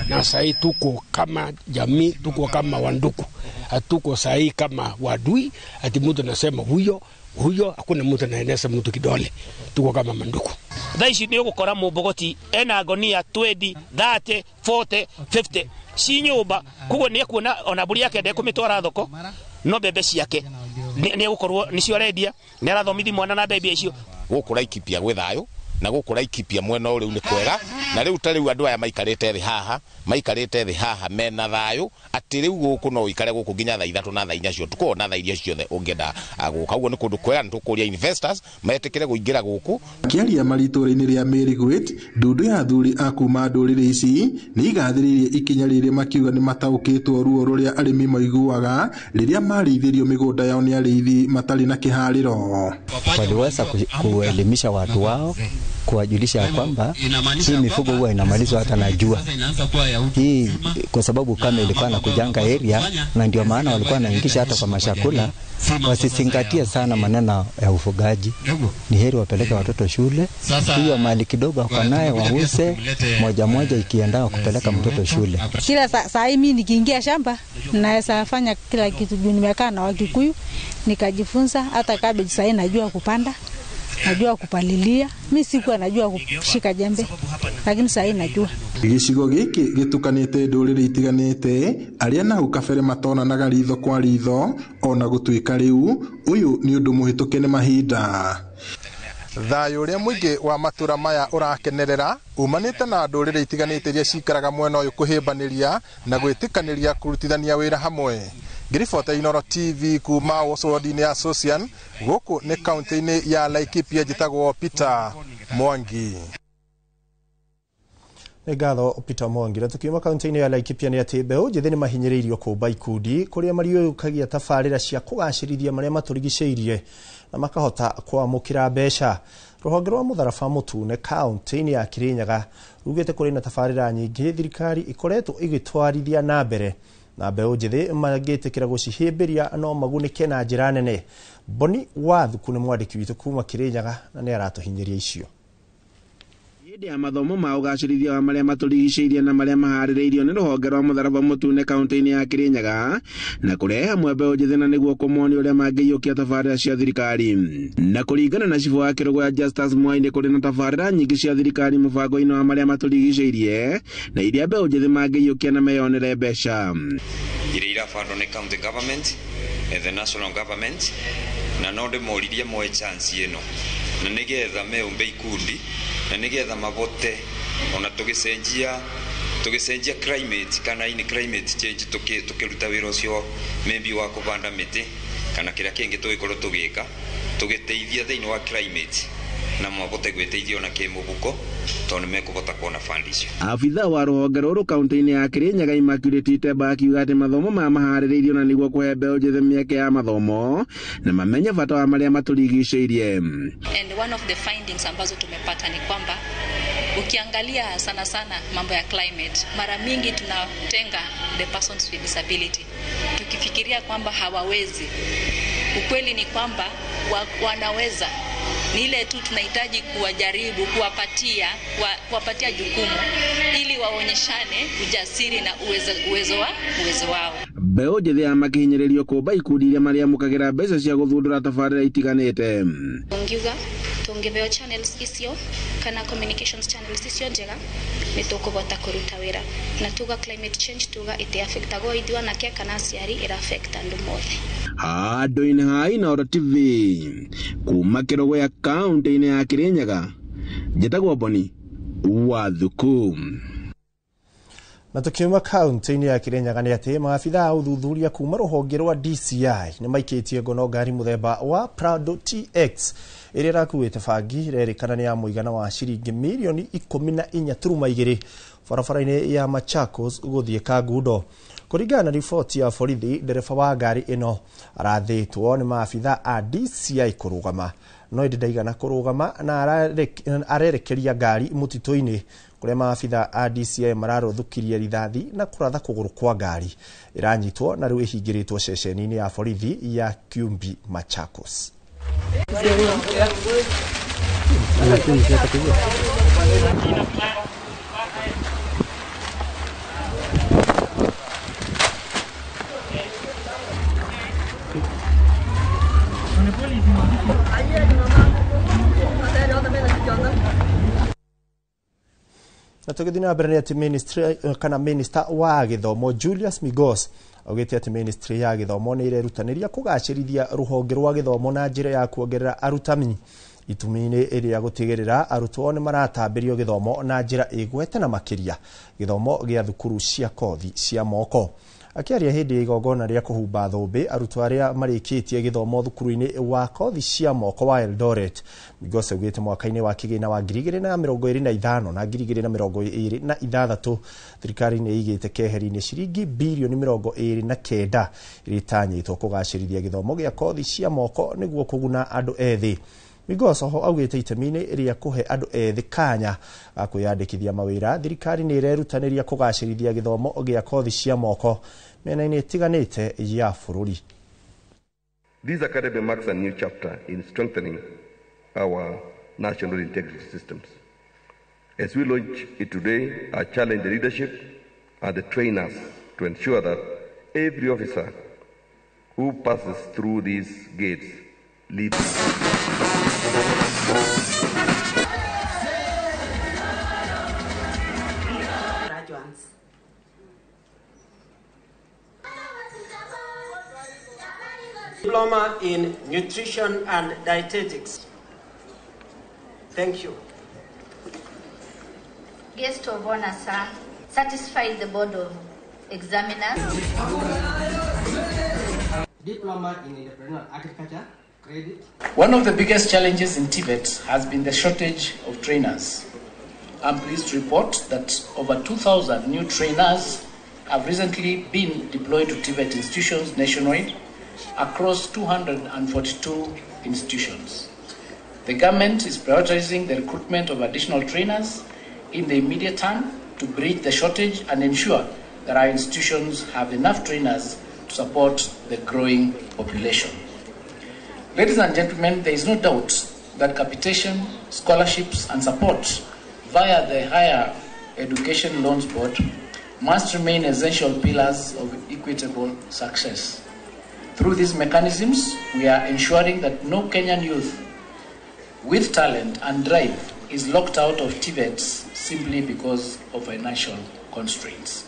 Na saa tuko kama jamii, tuko kama wanduku. Hatuko saa kama wadui, ati mtu anasema huyo huyo, hakuna mtu anaeneza mtu kidole. Tuko kama manduku. Thaa ici nĩ ũgũkora mũmbogoti ena ngonia 20, 30, 40, 50 ci nyũmba, koguo nĩ ekuona ona mbũri yake ndekũmĩtwara thoko, no mbembe ciake nĩ egũkorwo nĩcio arendia, nĩ arathomithi mwana na mbembe icio. Gũkũ Laikipia gwĩ thayũ, na gũkũ Laikipia mwena ũrĩu nĩ kwega, na rĩu ta rĩu andũ aya maikarĩte thĩ haha mena thayũ, atĩ rĩu gũkũ no ũikare gũkũ nginya thaa 3 na thaa 4 cia ũtukũ na thaa iria ciothe ũngĩenda gũka. Ũguo nĩ kũndũ kwega, nĩ tũkũria investors metĩkĩre kũingĩra gũkũ. Akĩaria marĩ itũũra-inĩ rĩa Merigwit, ndundu ya athuri a kuma ndũrĩrĩ ici nĩ igathĩrĩirie ikinya rĩrĩ makiuga nĩ mataũkĩtwo ruo rũrĩa arĩmi maiguaga rĩrĩa marĩithĩrio mĩgũnda yao nĩ arĩithi matarĩ na kĩharĩro. Waliweza kuelimisha watu wao kuwajulisha kwamba hii mifugo huwa inamalizwa hata na jua hii, kwa sababu kama ilikuwa na kujanga area, na ndio maana walikuwa wanaingisha hata kwa mashakula. Wasizingatie sana maneno ya ufugaji, ni heri wapeleke watoto shule, hiyo mali kidogo wako naye wauze moja moja, ikienda kupeleka mtoto shule. Kila saa hii mimi nikiingia shamba naweza fanya kila kitu juu nimekaa na Wakikuyu nikajifunza hata cabbage saa hii najua kupanda, najua kupalilia. Mimi sikuwa najua kushika jembe, lakini saa hii najua. Gĩcigo gĩkĩ gĩtukanĩte ndũrĩrĩ itiganĩte arĩa na hau kabere matonanaga ritho kwa ritho ona gũtuĩka rĩu ũyũ nĩ ũndũ mũhĩtũke nĩ mahinda. Thayũ ũrĩa mũingĩ wa matũra maya ũrakenerera umanĩte na ndũrĩrĩ itiganĩte iria cikaraga mwena ũyũ kũhĩmbanĩria na gwĩtĩkanĩria kũrutithania wĩra hamwe. Ngĩribota Inooro TV kuma ward-inĩ ya Sosian gũkũ nĩ kaunti-inĩ ya Laikipia, njĩtagwo Peter Mwangi. Nĩ ngatho Peter Mwangi. Na tukiuma kaunti-inĩ ya Laikipia nĩ atĩ mbeũ njĩthĩ nĩ mahinyĩrĩirio kũmba ikundi kũrĩa mariũkagia tabarĩra cia kũgacĩrithia marĩa matũrigicĩirie na makahota kwamũkĩra mbeca. Rũhonge rwa Mũtharaba Mũtune kaunti-inĩ ya Kirinyaga rugĩte kũrĩ na tabarĩra nyingĩ thirikari ikoretwo ĩgĩtwarithia na mbere na mbeũ njĩthĩ mangĩtĩkĩra gũcihĩmbĩria no magunĩke na njĩra nene. Boni Wathuku nĩ mwandĩki witũ kuma Kirinyaga na nĩ aratũhinyĩria icio. Hĩndĩ ya mathomo ma ũgacĩrithia wa marĩa matũrigicĩirie na marĩa maharĩrĩirio nĩ rũhonge rwa Mũtharaba Mũtune kaunti-inĩ ya Kirinyaga na kũrehe hamwe mbeũ njĩthĩ na nĩguo kũmonia ũrĩa mangĩiyũkia tabarĩra cia thirikari. Na kũringana na cibũ wa Kĩrũgũya Justus Mwai, nĩ kũrĩ na tabarĩra nyingĩ cia thirikari mũbango-inĩ wa marĩa matũrigicĩirie na iria mbeũ njĩthĩ mangĩiyũkia na meyonere mbeca. Iria irabandwo nĩ county government, the national government, na no ndĩmoririe moe chance ĩno na nĩgetha meũmbe ikundi na nĩgetha mabote ona tũgĩcenjia climate kana ini climate change tũkĩruta wĩra ũcio maybe wa kũbanda mĩtĩ kana kĩrĩa kĩngĩ tũgĩkorwo tũgĩka tũgĩteithia thĩinĩ wa climate na mabote gwĩteithia ona kĩmũhuko tondũ nĩmekũhota kuona fund icio. Abithaa wa rũhonge rũrũ kaunti-inĩ ya Kirinyaga Immaculate Iteba akiuga atĩ mathomo maya maharĩrĩirio na nĩguo kũhe mbeũ njĩthĩ mĩeke ya mathomo na mamenye bata wa marĩa matũrigicĩirie. And one of the findings ambazo tumepata ni kwamba ukiangalia sana sana mambo ya climate, mara mingi tunatenga the persons with disability tukifikiria kwamba hawawezi. Ukweli ni kwamba wanaweza. Ni ile tu tunahitaji kuwajaribu, kuwapatia jukumu ili waonyeshane ujasiri na uwezo wao. Mbeũ njĩthĩ ya makihinyĩrĩrio kũmba ikundi iria marĩamũkagĩra mbeca cia gũthundũra tabarĩra itiganĩte. Ungiuga tũngĩheo channels icio kana communications channels icio njega nĩ tũkũhota kũruta wĩra, na tuga climate change tuga ĩtĩ affectagwo ithuĩ anake kana aciari, ĩra affect andũ mothe. Handũ-inĩ ha Inooro TV kuma Kĩrũgũya kaunti-inĩ ya Kirinyaga, njĩtagwo Boni Wathuku. Na tukiuma kaunti-inĩ ya Kirinyaga nĩ atĩ maabithaa a ũthuthuria kuma rũhonge rwa DCI nĩ maikĩtie ngono ngari mũthemba wa Prado TX ĩrĩa ĩrakuĩte bangi ĩrerĩkana nĩ ya mũigana wa ciringi mirioni 14.2 barabara-inĩ ya Machakos gũthiĩ Kangundo. Kũringana na riboti ya borithi, ndereba wa ngari ĩno arathĩtwo nĩ maabithaa a DCI kũrũgama, no ĩndĩ ndaigana kũrũgama na arerekeria ngari mũtitũ-inĩ kũrĩa maabithaa a DCI mararũthũkirie rithathi na kũratha kũgũrũ kwa ngari. Ĩranyitwo na rĩu ĩhingĩrĩtwo ceceni-inĩ ya borithi ya Kyumbi, Machakos. Na tũgĩthiĩ na mbere nĩ atĩ ministry kana minister wa gĩthomo Julius Migos augĩte atĩ ministry ya gĩthomo nĩ ĩrerutanĩria kũgacĩrithia rũhonge rwa gĩthomo na njĩra ya kuongerera arutani itumi-inĩ ĩrĩa gũtigĩrĩra arutwo nĩ maratambĩrio gĩthomo na njĩra ĩgwete na makĩria gĩthomo gĩa thukuru cia kothi cia moko. Akĩaria hĩndĩ ya igongona rĩa kũhumba thũmbĩ arutwo arĩa marĩkĩtie gĩthomo thukuru-inĩ wa kothi cia moko wa Eldoret, Migos augĩte mwaka-inĩ wa kĩgĩna wa 2025 na 2026 thirikari nĩ ĩigĩte keheri-inĩ ciringi birioni 29 iria itanyĩtwo kũgacĩrithia gĩthomo gĩa kothi cia moko nĩguo kũguna andũ ethĩ. Migos oho augĩte itemi-inĩ rĩa kũhe andũ ethĩ kanya ga kwĩyandĩkithia mawĩra, thirikari nĩ ĩrerutanĩria kũgacĩrithia gĩthomo gĩa kothi cia moko mĩena-inĩ ĩtiganĩte ya bũrũri. This academy marks a new chapter in strengthening our national integrity systems. As we launch it today, I challenge the leadership and the trainers to ensure that every officer who passes through these gates leaves. Diploma in Nutrition and Dietetics. Thank you. Guest of honor, sir, satisfied the board of examiners. Diploma in Entrepreneurial Agriculture, credit. One of the biggest challenges in Tibet has been the shortage of trainers. I'm pleased to report that over 2,000 new trainers have recently been deployed to Tibet institutions nationwide across 242 institutions. The government is prioritizing the recruitment of additional trainers in the immediate term to bridge the shortage and ensure that our institutions have enough trainers to support the growing population. Ladies and gentlemen, there is no doubt that capitation, scholarships, and support via the Higher Education Loans Board must remain essential pillars of equitable success. Through these mechanisms, we are ensuring that no Kenyan youth with talent and drive is locked out of TVETs simply because of financial constraints.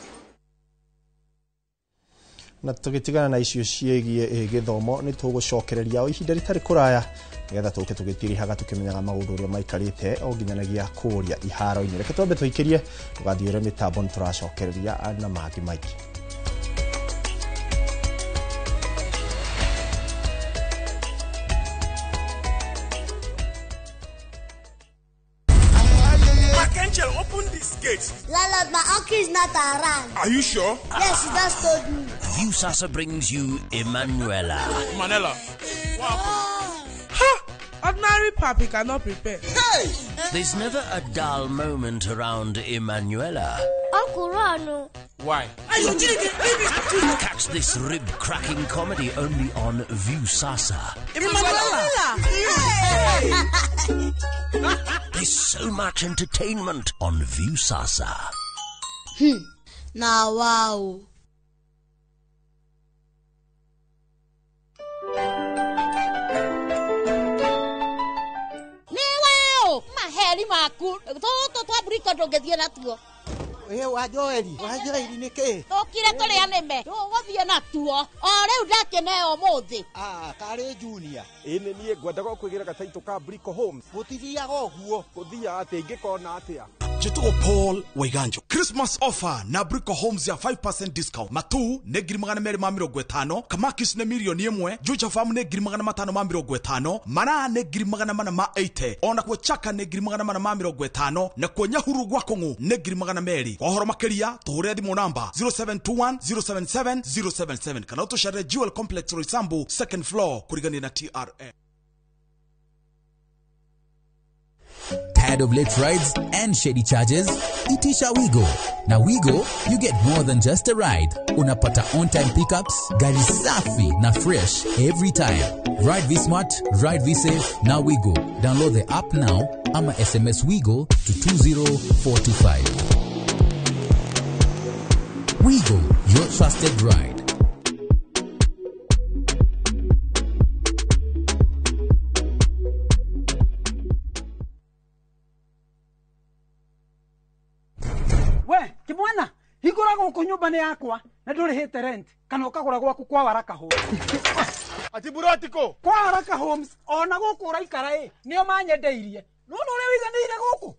Na tũgĩtigana na icio ciĩgiĩ gĩthomo nĩ tũgũcokereria o ihinda rĩtarĩ kũraya nĩgetha tũke tũgĩtirihaga tũkĩmenyaga maũndũ ũrĩa maikarĩte o nginyanagia kũrĩa iharo-inĩ. Reke twambe tũikĩrie tũgathiĩre mĩtambo nĩ tũracokereria na mangĩ maingĩ. Landlord, my uncle is not around. Are you sure? Yes, he just told me. Viusasa brings you Emanuela. Manela. What happened? Ha! Ordinary papi cannot prepare. Hey! There's never a dull moment around Emanuela. Uncle Ron. Why? Catch this rib-cracking comedy only on Viusasa. Emanuela! There's so much entertainment on Viusasa. Now, wow. Maheri maku tũtũ twamburika ndũngĩthiĩ natuo. Wa Joeli, wa Joeli nĩ kĩ? Tũkire tũrĩa nĩme tũgũthiĩ natuo o rĩu ndakĩneo ũmũthĩ. Ah, karĩ Junior. Ĩ nĩ niĩ ngwendaga kwĩgĩra gataitũ ka Brico Homes. Gũtithiaga ũguo. Gũthiaga atĩa ingĩkona atĩa? Njĩtagwo Paul Waiganjo. Christmas offer na Brico Homes ya 5% discount. Matu nĩ 250,000, Kamakis nĩ 1,000,000, Juja Farm nĩ 550,000, Mara nĩ 480,000, ona kuo Chaka nĩ 450,000, na kuo Nyahuru gwa Kũng'ũ nĩ 200,000. Kwa ũhoro makĩria tũhũrĩre thimũ namba 0721 077 077 kana ũtũcerere Jewel Complex Roysambu second floor kũrigania na TRA. Tired of late rides and shady charges? Itisha Wigo. Na Wigo, you get more than just a ride. Unapata on-time pickups, gari safi na fresh every time. Ride V-Smart, ride V-Safe, na Wigo. Download the app now ama SMS Wigo to 20425. Wigo, your trusted ride. Kimwana, hingũra gũkũ nyũmba nĩ yakwa na ndũrĩhĩte rent kana ũkagũra gwaku kwa Waraka Homes. Ati burotiko kwa Waraka Homes ona gũkũ ũraikara ĩ nĩo manyendeirie. Nĩwona ũrĩa ũiganĩire gũkũ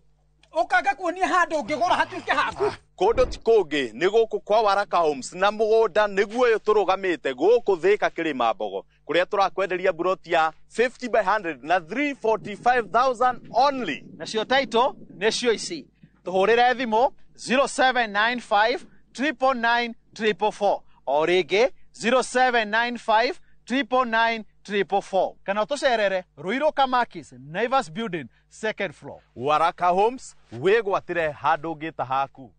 ũkanga kuonia handũ ũngĩgũra hatuĩke haku. Kũndũ ti kũngĩ nĩ gũkũ kwa Waraka Homes na mũgũnda nĩguo ũyũ tũrũgamĩte gũkũ Thĩka Kĩrĩma Mbogo kũrĩa tũrakwenderia buroti ya 50 by 100 na 345,000 only. Nacio title nĩcio ici. Tũhũrĩre thimũ 0795 999 444 o rĩngĩ 0795 999 444 kana ũtũcerere Ruiru Kamakis, Naivas Building, second floor. Waraka Homes, wĩgwatĩre handũ ũngĩta haku.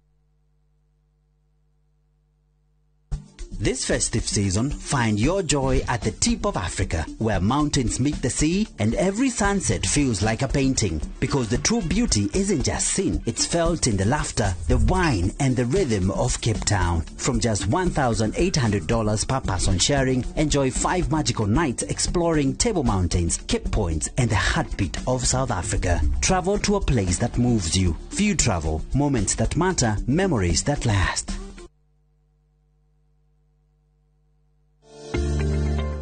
This festive season, find your joy at the tip of Africa, where mountains meet the sea and every sunset feels like a painting. Because the true beauty isn't just seen, it's felt in the laughter, the wine, and the rhythm of Cape Town. From just $1,800 per person sharing, enjoy 5 magical nights exploring Table Mountains, Cape Points, and the heartbeat of South Africa. Travel to a place that moves you. Few travel, moments that matter, memories that last.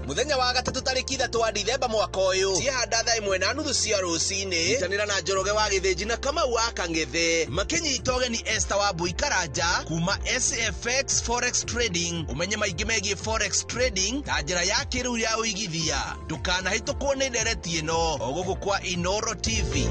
Muthenya wa gatatu tariki 3 wa Dithemba mwaka uyu ciahanda thaa 1:30 cia rucini nyitanira na Njoroge wa Githinji na Kamau wa Kang'ethe makinyita ũgeni Esther wa Mbui Karanja kuma SFX Forex Trading. Umenye maingĩ megiĩ Forex Trading ta njĩra ya kĩrĩu ya ũigithia. Ndũkanahĩtũkwo nĩ ndereti ĩno o gũkũ kwa Inoro TV.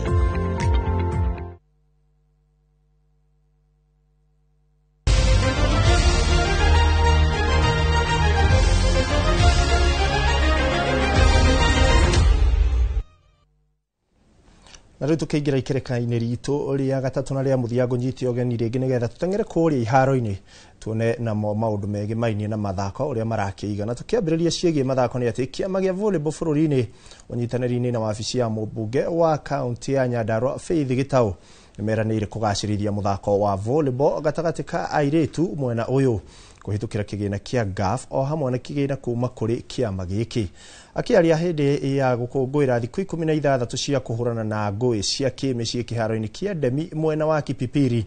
Na rĩu tũkĩingĩra ikereka-inĩ ritũ rĩa gatatũ na rĩa mũthia ngũnyite ũgeni rĩngĩ nĩgetha tũteng'ere kũrĩa iharo-inĩ tuone namo maũndũ megemainie na mathako ũrĩa marakĩiga. Na tũkĩambĩrĩria ciĩgiĩ mathako nĩ atĩ kĩama gĩa volleyball bũrũri-inĩ ũnyitanĩri-inĩ na wabici ya mũmbunge wa kaunti ya Nyandarua Faith Gĩtaũ nĩmeranĩire kũgacĩrithia mũthako wa volleyball gatagatĩ ka airĩtu mwena ũyũ kũhĩtũkĩra kĩgĩna kĩa GAF o hamwe na kĩgĩna kuma kũrĩ kĩama gĩkĩ. Akĩaria hĩndĩ ya gũkũngũĩra thikũ 16 cia kũhũrana na ngũĩ cia kĩmĩciĩ kĩharo-inĩ kĩa Ndemi mwena wa Kipipiri,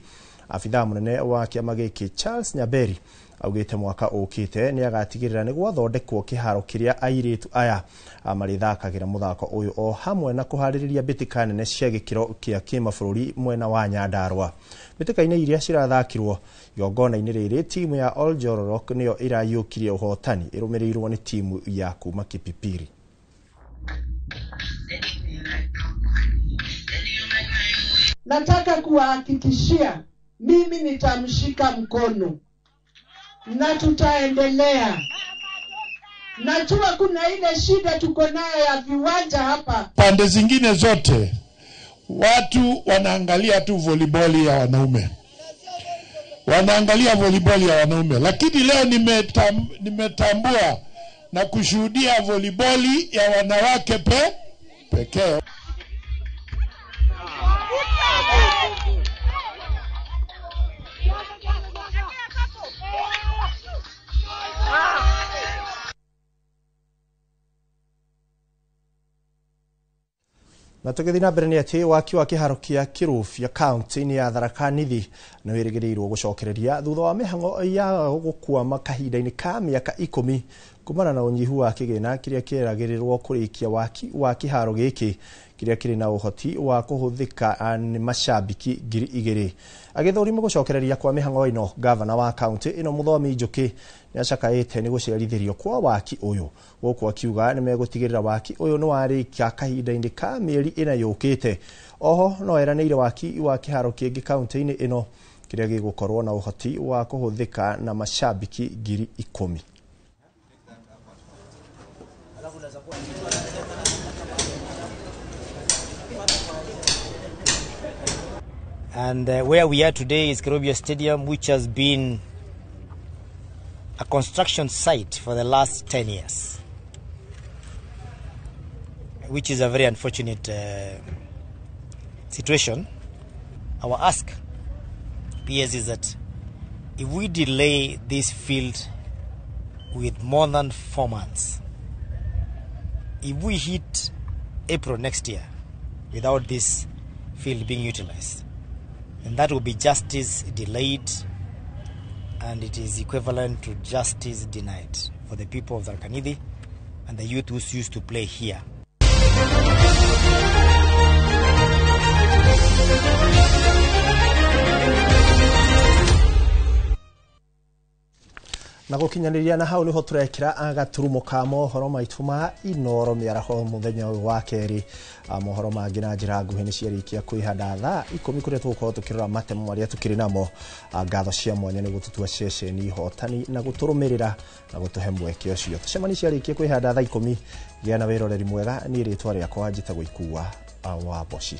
abithaa mũnene wa kĩama gĩkĩ Charles Nyaberi augĩte mwaka ũkĩte nĩ agatigĩrĩra nĩ gwathondekwo kĩharo kĩrĩa airĩtu aya marĩthakagĩra mũthako ũyũ o hamwe na kũharĩrĩria mbĩtĩka nene cia gĩkĩro kĩa kĩmabũrũri mwena wa Nyandarua. Mbĩtĩka-inĩ iria cirathakirwo igongona-inĩ rĩrĩ, timu ya Oljororok nĩyo ĩraiyũkirie ũhotani ĩrũmĩrĩirwo nĩ timu ya kuma Kipipiri. Nataka kuwahakikishia mimi nitamshika mkono na tutaendelea. Najua kuna ile shida tuko nayo ya viwanja hapa. Pande zingine zote watu wanaangalia tu volleyball ya wanaume. Wanaangalia volleyball ya wanaume, lakini leo nimetambua na kushuhudia volleyball ya wanawake pekee. Na tũgĩthiĩ na mbere nĩ atĩ waki wa kĩharo kĩa Kĩrũbia kaunti-inĩ ya Tharaka Nithi nĩ wĩrĩgĩrĩirwo gũcokereria thutha wa mĩhang'o ya gũkwama kahinda-inĩ ka mĩaka 10 kumana na ũnyihu wa kĩgĩna kĩrĩa kĩeragĩrĩrwo kũrĩkia waki wa kĩharo gĩkĩ kĩrĩa kĩrĩ na ũhoti wa kũhũthĩka nĩ macambĩki 2000. Agĩthũrima gũcokereria kwa mĩhang'o ĩno, gavana wa kaunti ĩno Mũthomi Njũkĩ nĩ acakaĩte nĩ gũcerithĩrio kwa waki ũyũ, gũkũ akiuga nĩ megũtigĩrĩra waki ũyũ nĩ warĩkia kahinda-inĩ ka mĩeri 4 yũkĩte. Oho no eranĩire waki wa kĩharo kĩngĩ kaunti-inĩ ĩno kĩrĩa gĩgũkorwo na ũhoti wa kũhũthĩka na macambĩki 10,000. And where we are today is Kirobia Stadium, which has been a construction site for the last 10 years, which is a very unfortunate situation. Our ask, PS, is that if we delay this field with more than 4 months, if we hit April next year without this field being utilized, and that will be justice delayed, and it is equivalent to justice denied for the people of Tharaka Nithi and the youth who used to play here. Na Na gũkinyanĩria na hau nĩho tũrekĩra gaturumo ka mohoro maitũ ma Inoro mĩaraho mũthenya ũyũ wa kerĩ. Mohoro mangĩ na njĩra nguhĩ nĩ ciarĩkia kwĩhanda thaa 10 kũrĩa tũgũkorwo tũkĩrora matemo marĩa tũkĩrĩ namo. Ngatho cia mwanya nĩ gũtũtua ceceni hotani na gũtũrũmĩrĩra na gũtũhe mweke ũcio. Tũcemani ciarĩkia kwĩhanda thaa 10. Gĩa na wĩroreri mwega. Niĩ rĩtwa rĩakwa njĩtagwo Ikua wa Mboci.